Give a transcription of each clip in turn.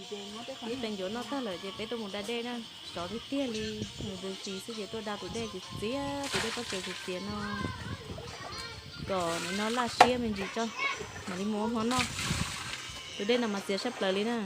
Ib qe ncuav noj tag lawm ces peb tuaj mus da dej na, sov tiag tiag li. Nws ntws ris xwb ces tuaj da tus dej txias txias, tus dej pob tsuas txias txias no, kom nws no laj siab me ntsis tso, mam li mus ua hmo noj. Tus dej no mas txias sab plaws li na.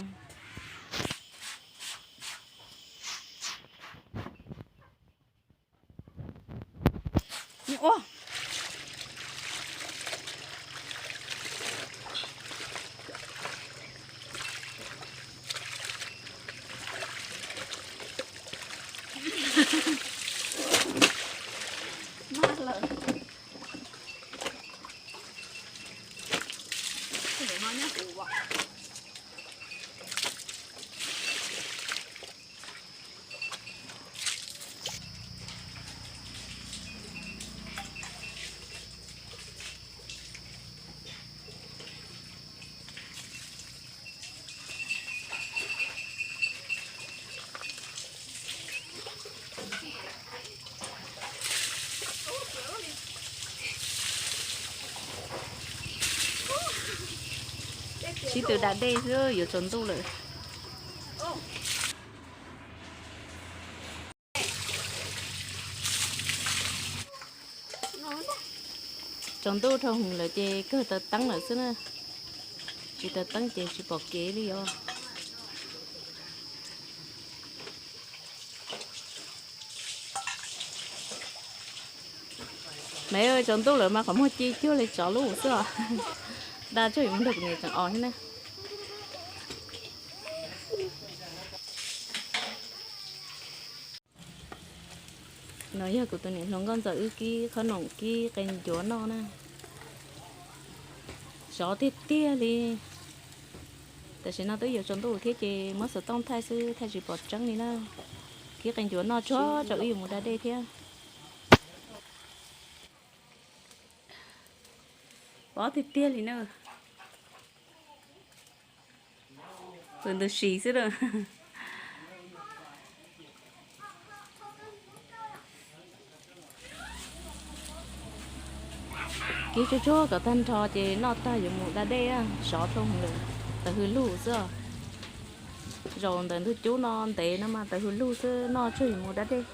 Sib tw da dej xwb yuav tsaus ntuj lawm. Tsaus ntuj dhau hwv lawm ces kawg taws teeb lawm xwb na. Tsis taws teeb ces tsis pom kev li os. Mas tsaus ntuj lawm mas qhov muag ci cuag li tsov lub xwb os. Da tsuag yuav mus nrog kuv niam tseem os thiab na. No yog kuv tus niam hluas nkauj ntxawm wb kib qhob noom kib qe ncuav noj na. Sov tiag tiag li. Tam sim no twb yuav tsaus ntuj thiab ces muab xov tooj thaij xwb thaij tsis pom tseeb li na. Kib qe ncuav noj tsuag tso wb yuav mus da dej thiab. Pob tiag tiag li na. Tus ntws ris xwb lawm. Kib tsuag tsuag kom tag nrho ces noj tag yuav mus da dej, sov dhau hwv lawm, taws hws lug xwb os. Zaum ntawm ntug cub no ntev no mas taws hws lug xwb, noj tsuag yuav mus da dej.